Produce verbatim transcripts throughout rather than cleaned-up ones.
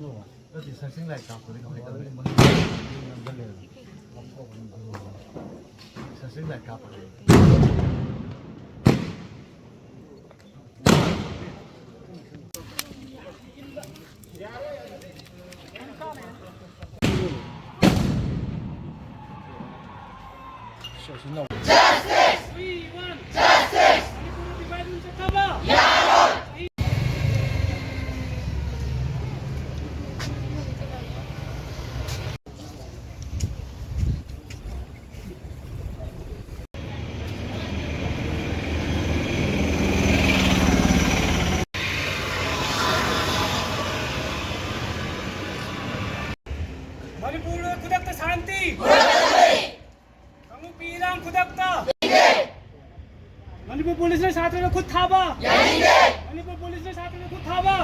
ꯅꯠꯇꯦ, ꯁꯟꯁꯤꯡ ꯂꯥꯏꯠ ꯀꯥꯞꯄꯗꯤ ꯀꯃꯥꯏꯅ ꯇꯧꯅꯤ? ꯁꯟꯁꯤꯡ ꯂꯥꯏꯠ ꯀꯥꯞꯄꯗꯤ꯫ We want justice! ꯃꯅꯤꯄꯨꯔꯗ divide and rule ꯆꯠꯊꯕ! ꯃꯅꯤꯄꯨꯔꯗ ꯈꯨꯗꯛꯇ ꯁꯥꯟꯇꯤ! ꯀꯥꯡꯂꯨꯞꯀꯤ ꯏꯔꯥꯡ ꯈꯨꯗꯛꯇ! ꯃꯅꯤꯄꯨꯔ ꯄꯨꯂꯤꯁꯅ ꯁꯥꯇ꯭ꯔꯗ ꯈꯨꯠ ꯊꯥꯕ! ꯃꯅꯤꯄꯨꯔ ꯄꯨꯂꯤꯁꯅ ꯁꯥꯇ꯭ꯔꯗ ꯈꯨꯠ ꯊꯥꯕ!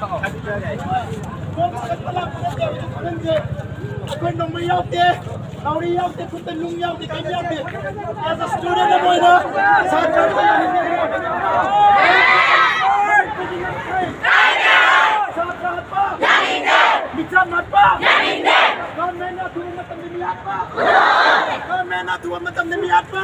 ꯈꯣꯡ ꯆꯠꯄ ꯂꯥꯛꯄ ꯅꯠꯇꯦ, ꯍꯧꯖꯤꯛ ꯈꯪꯍꯟꯁꯦ꯫ ꯑꯩꯈꯣꯏ ꯅꯣꯡꯃꯩ ꯌꯥꯎꯗꯦ, ꯅꯥꯎꯔꯤ ꯌꯥꯎꯗꯦ, ꯈꯨꯠꯇ ꯅꯨꯡ ꯌꯥꯎꯗꯦ, ꯀꯩꯝ ꯌꯥꯎꯗꯦ꯫ As a student ꯑꯃ ꯑꯣꯏꯅ ꯁꯥꯇ꯭ꯔ ꯁꯥꯇ꯭ꯔ ꯍꯥꯠꯄ, ꯃꯤꯆꯝ ꯍꯥꯠꯄ, government ꯅ ꯑꯊꯨꯕ ꯃꯇꯝꯗ ꯃꯤ ꯍꯥꯠꯄ, government ꯅ ꯑꯊꯨꯕ ꯃꯇꯝꯗ ꯃꯤ ꯍꯥꯠꯄ꯫